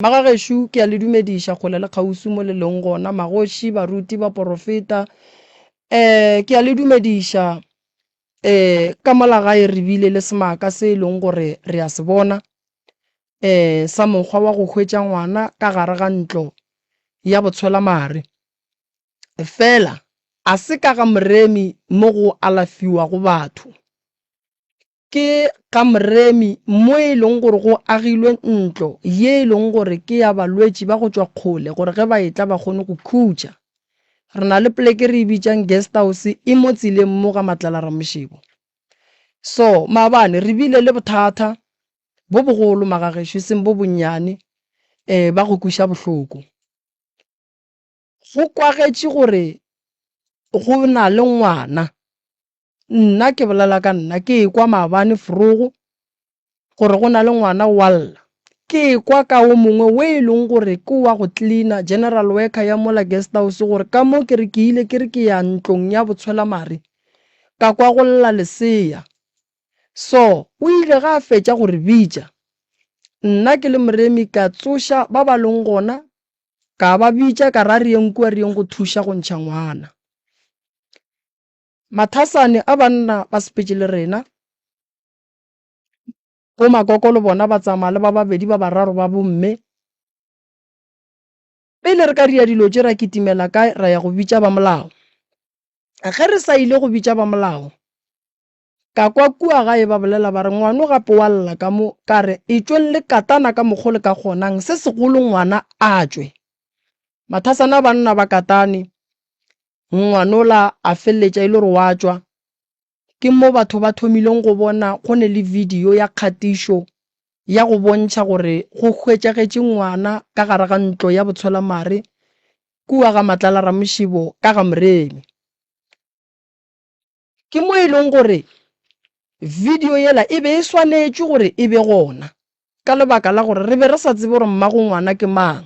Magagešo, ke a le dumediša kgole le kgauswi mo le leng gona, magoši, baruti, baporofeta. Um ke a le dumediša um ka mola gae re bile le semaka se e leng gore re a se bona um sa mokgwa wa go hwetša ngwana ka gare ga ntlo ya botshwelamare. Fela a se ka ga moremi mo go alafiwago batho. Ke ga Moremi mo e leng gore go agilwe ntlo ye e leng gore ke ya balwetši ba go tšwa kgole gore ge ba etla ba kgone go khutša. Re na le poleke re e bitšang guest house e mo tseleng mo ga Matlala Ramošebo. So maabane re bile le bothata bo bogolo magagešo e seng bo bonnyane um ba go kweša bohloko. Go kwagetše gore go na le ngwana Nna ke bolela ka nna, ke ekwa maabane forogo gore go na le ngwana wa lla. Ke ekwa ka o mongwe we e leng gore ke wa go cleaner, general worker ya mola guest house gore ka mo ke re ke ile ke re ke ya ntlong ya botshwelamare ka kwa go lla lesea. So o ile ga a fetša go re bitša, nna ke le moremi ka tsoša ba ba leng gona ka ba bitša ka ra re yeng kua re yeng go thuša go ntšha ngwana. Mathasane a banna ba sepetše le rena. Bo Makoko le bona ba tsamaya le ba babedi ba bararo ba bomme. Pele re ka dira dilo tše ra kitimela kae ra ya go bitša ba molao. Ge re sa ile go bitša ba molao, ka kwa kua gae ba bolela ba re ngwano gape wa lla ka mo, ka re etšweng le katana ka mokgo le ka kgonang, se segolo ngwana a tšwe. Mathasane a banna ba katane, Ngwanola a feleletša e le gore wa tšwa. Ke mo batho ba thomileng go bona go ne le video ya kgatišo ya go bontšha gore go hwetšagetše ngwana ka gare ga ntlo ya botshwelamare kua ga Matlala Ramošibo ka ga Moremi. Ke mo e leng gore video yela e be e swanetšwe gore e be gona ka lebaka la gore re be re sa tsebe gore mmago ngwana ke mang.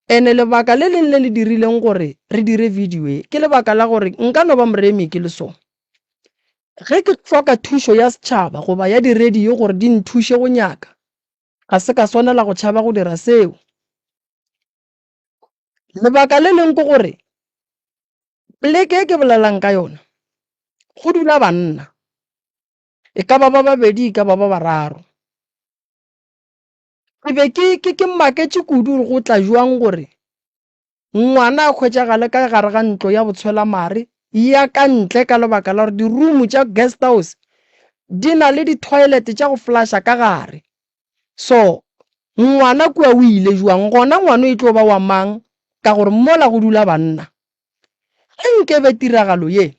Ene lebaka le leng le le dirileng gore re dire video e ke lebaka la gore nka no ba moremi ke le so. Ge ke hloka thušo ya setšhaba goba ya di-radio gore di nthuše go nyaka, ga se ka swanela go tšhaba go dira seo. Lebaka le leng ke gore Poleke e ke bolelang ka yona go dula banna, e ka ba ba babedi, e ka ba ba bararo. Ke be ke ke ke maketše kudu gore go tla jwang gore ngwana a hwetšagale ka gare ga ntlo ya botshwelamare ya ka ntle ka lebaka la gore di-room tša guest house di na le di-toilet tša go flasha ka gare. So ngwana kua o ile jwang gona ngwano e tlo ba wa mang ka gore mola go dula banna. Ge nkebe tiragalo ye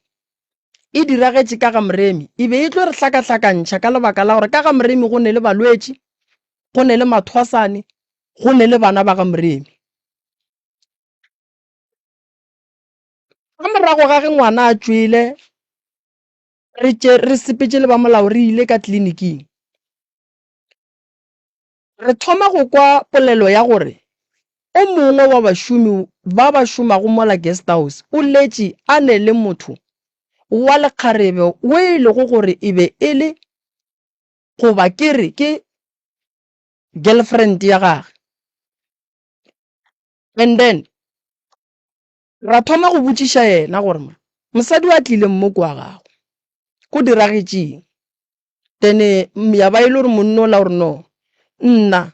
e diragetše ka ga Moremi, e be e tlo re hlakahlakantšha ka lebaka la gore ka ga Moremi go ne le balwetši, go ne le mathwasane, go ne le bana ba ga Moremi. Ka morago ga ge ngwana a tšwele, re tše re sepetše le ba molao re ile ka tleliniking. Re thoma go kwa polelo ya gore o mongwe wa bašomi ba ba šomago mola guest house o letše a ne le motho wa lekgarebe wo e lego gore e be e le goba ke re ke girlfriend ya gage. And then ra thoma go botšiša yena gore mosadi wa tlileng mo kwa gago go diragetšeng? Then ya ba e le gore monna ola gore no nna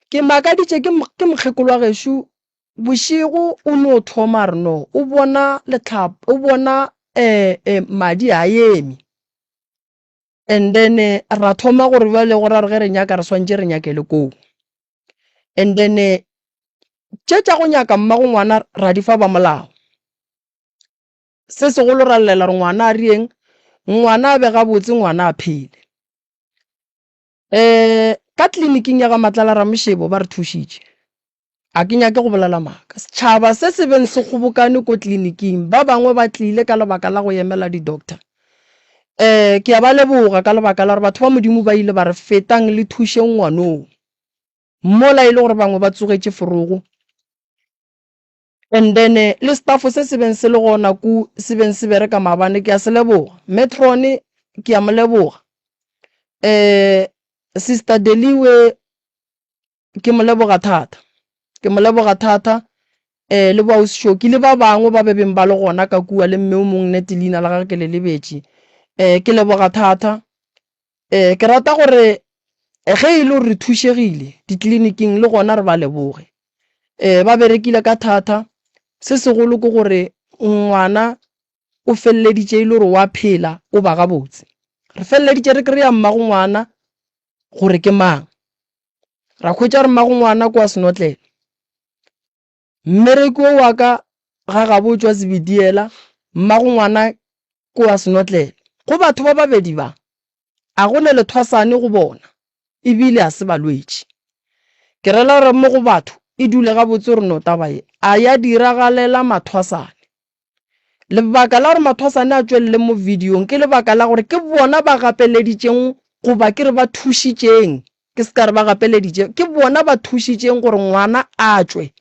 ke makaditše ke ke mokgekolo wa gešo bošego o no thoma re no o bona letlhap o bona um madi a eme and then ra thoma gore bjale go ra gore ge re nyaka re swantše re nyakele koo and then tše tša go nyaka mmago ngwana ra di fa ba molao. Se segolo ra llela gore ngwana a rieng, ngwana a be gabotse, ngwana a phele. Um ka tleliniking ya ga Matlala Ramošebo ba re thušitše. A ke nyake go bolela maaka. Setšhaba se se beng se kgobokane ko tleliniking, ba bangwe ba tlile ka lebaka la go emela di-doctor. Um ke a ba leboga ka lebaka la gore batho ba Modimo ba ile ba re fetang le thušeng ngwanoo. Mola e le gore bangwe ba tsogetše forogo. And then le staff se se beng se le gona ku se beng se bereka maabane ke a se leboga. Matron ke a mo leboga. Sister Deliwe. Ke mo leboga thata. Ke mo leboga thata um le bo Ausi Shoki le ba bangwe ba be beng ba le gona ka kua le mme o mongwe nnete leina la gagwe ke le lebetše. Um ke leboga thata. Um ke rata gore ge e le gore re thušegile ditleliniking le gona re ba leboge. Um ba berekile ka thata, se segolo ke gore ngwana o feleleditše e le gore wa phela o ba gabotse. Re feleleditše re kry-a mmago ngwana gore ke mang. Ra hwetša gore mmago ngwana ke wa senotlelo. Mmereki wo wa ka ga gabo o tšwa Zebediela, mmago ngwana ke wa senotlelo. Go batho ba babedi ba, a go ne lethwasane go bona, ebile a se balwetši. Ke rela gore mo go batho e dule gabotse gore no taba ye a ya diragalela mathwasane. Lebaka la gore mathwasane a tšwelele mo videong ke lebaka la gore ke bona ba gapeleditšeng goba ke re ba thušitšeng, ke se ka re ba gapeleditše, ke bona ba thušitšeng gore ngwana a tšwe.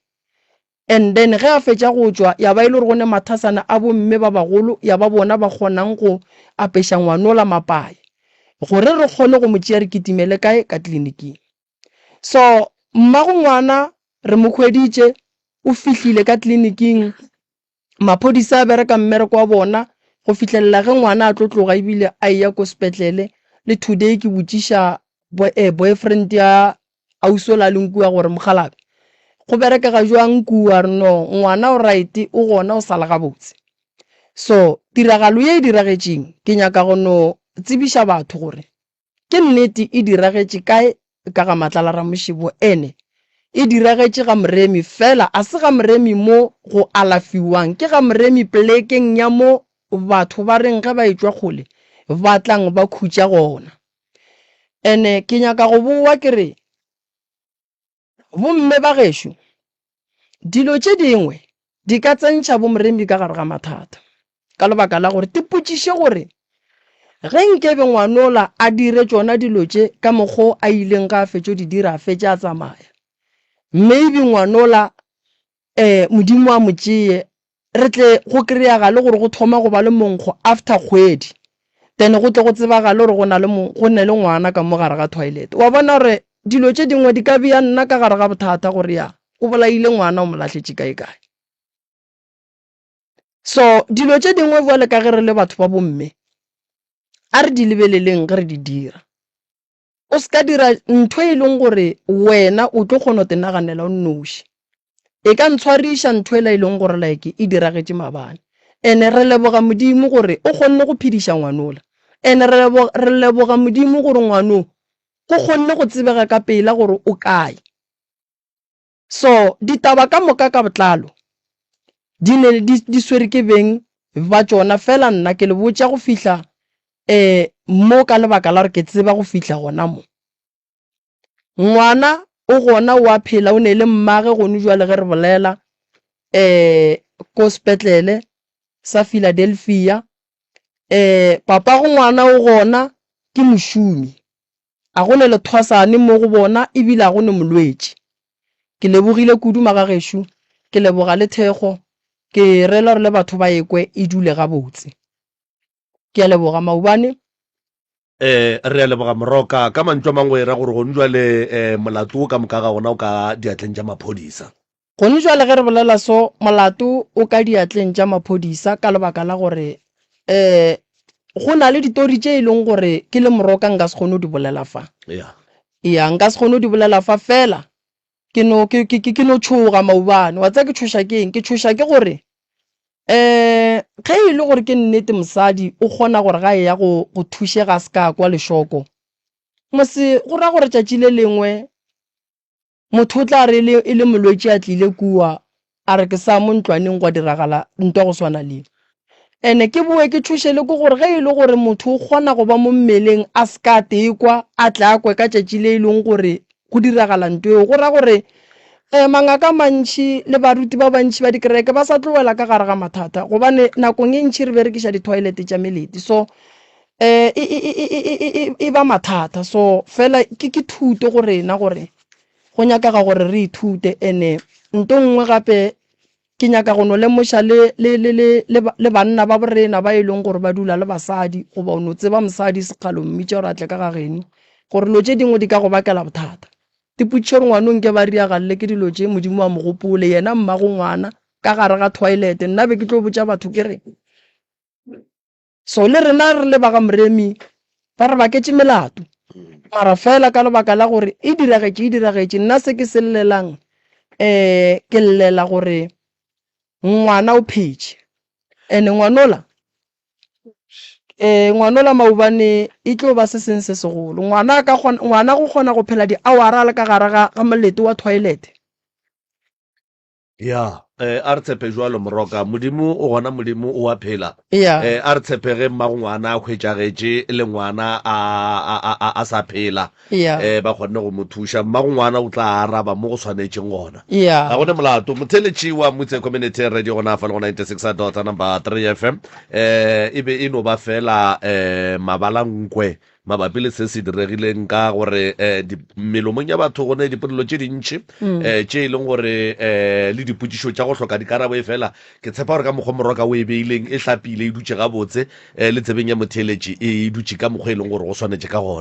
And then ge a fetša go tšwa ya ba e le gore go ne mathasana a bomme ba bagolo ya ba bona ba kgonang go apeša ngwanola mapae gore re kgone go mo tšea re kitimele kae ka tleliniking. So mmago ngwana re mo hweditše o fihlile ka tleliniking maphodisa a bereka mmereko wa bona go fihlelela ge ngwana a tlo tloga ebile a eya ko sepetlele le today ke botšiša eh, boyfriend ya ausi ola a leng kua gore mokgalabje go berekega jwang kua re no ngwana o right o gona o sala gabotse so tiragalo ye e diragetšeng ke nyaka go no tsebiša batho gore Ke nnete e diragetše kae ka ga Matlala Ramošebo ene e diragetše ga Moremi fela a se ga Moremi mo go alafiwang ke ga Moremi plekeng ya mo batho ba reng ge ba etšwa kgole ba tlang ba khutša gona. Ene ke nyaka go bowa ke re Bomme ba gešo, dilo tše dingwe di ka tsentšha bomoremi ka gare ga mathata ka lebaka la gore tipotšiše gore ge nkebe ngwanola a dire tšona dilo tše ka mokgo a ileng ga a fetšo di dira a fetše a tsamaya maybe ngwanola um Modimo a mo tšee re tle go kry-agale gore go thoma go ba le monkgo after kgwedi then go tle go tsebagale gore go na le go ne le ngwana ka mo gare ga toilet wa bona gore dilo tše dingwe di ka bea nna ka gare ga bothata gore ya o bolaile ngwana o mo lahletše kae kae so dilo tše dingwe bjale ka ge re le batho ba bomme a re di lebeleleng ge re di dira O se ka dira ntho e leng gore wena o tlo kgona go te naganela o nnoši. E ka ntshwariša ntho ela e leng gore like e diragetše maabane. Ene re leboga Modimo gore o kgonne go phediša ngwanola. Ene re leboga, re leboga Modimo gore ngwano go kgonne go tsebega ka pela gore o kae. So ditaba ka moka ka botlalo di ne di, di swere ke beng ba tšona, fela nna ke le botša go fihla um mo ka lebaka la gore ke tseba go fihla gona mo. Ngwana o gona o a phela, o ne le mmage gone jwale ge re bolela um ko sepetlele sa Philadelphia. Um papago ngwana o gona ke mošomi. A go ne lethwasane mo go bona ebile a go ne molwetši. Ke lebogile kudu magagešo, ke leboga le thekgo, ke rela gore le batho ba ekwe e dule gabotse. Ke a leboga Maubane. Eh, re a leboga Moroka. Ka mantšu a mangwe e ra gore gone jwale eh, molato wo ka moka ga ona o ka diatleng tša maphodisa. Gone jwale ge re bolela so, molato o ka diatleng tša maphodisa ka lebaka la gore um go na le ditori tše e leng gore ke le moroka nka se kgone go di bolela fa. Yeah. Ya, nka se kgone go di bolela fa fela ke no ke ke ke no tšhoga maubane. Wa tseba ke tšhoša ke eng? Ke tšhoša ke gore um ge e le gore ke nnete mosadi o kgona gore ga e ya go go thušega a se ka kwa lešoko, mose go ra gore tšatši le lengwe Motho o tla re le, e le molwetši a tlile kua, a re ke sa mo ntlwaneng gwa diragala ntwa go swana le. Ene ke boe ke tšhoše le ke gore ge e le gore motho o kgona go ba mo mmeleng a se ka tekwa, a tle a kwe ka tšatši le e leng gore go diragala nto eo, go ra gore um mangaka a mantši le baruti ba bantši ba dikereke ba sa tlo wela ka gare ga mathata gobane nakong e ntši re berekiša di-toilet tša melete. So um e, e, e, e, e, e, e ba mathata so fela ke, ke thuto go rena gore go nyakega gore re ithute ene nto nngwe gape ke nyaka go no lemoša le, le, le, le, le, le banna ba borena ba e leng gore ba dula le basadi goba o no tseba mosadi sekgalo mmitša gore a tle ka ga geno gore dilo tše dingwe di ka go bakela bothata. Dipotšišo gore ngwano nke ba riagalle ke dilo tše Modimo a mo gopole, yena mmago ngwana, ka gare ga toilet. Nna be ke tlo botša batho ke re, So le rena re le ba ga Moremi ba re baketše melato, mara fela ka lebaka la gore e diragetše e diragetše, nna se ke se llelang um ke llela gore ngwana o phetše and ngwanola um ngwanola maobane e tlo ba se seng se segolo. Ngwana a ka kgona, ngwana go kgona go phela di-hour-a a le ka gare ga ga molete wa toilet. Ya, eh, a re tshepe jwalo Moroka. Modimo o gona, Modimo o a phela. Ya. Eh, a re tshepe ge mmago ngwana a hwetšagetše le ngwana a, a, a, a, a sa phela. Ya. Eh, ba kgonne go mo thuša. Mmago ngwana o tla araba mo go swanetšeng gona. Ya. Ga go ne molato. Motheletši wa Mutse Community Radio gona fa le go 96 dot number 3 FM. Eh, e be e no ba fela eh mabalankwe mabapi le se se diregileng ka gore um melomong ya batho go ne dipolelo tše dintši um tše e leng gore um le dipotšišo tša go hloka dikarabo e fela ke tshepa gore ka mokgwa moroka o e beileng e hlapile e dutše gabotse um le tsebeng ya motheeletši e dutše ka mokgwa e leng gore go swanetše ka gona.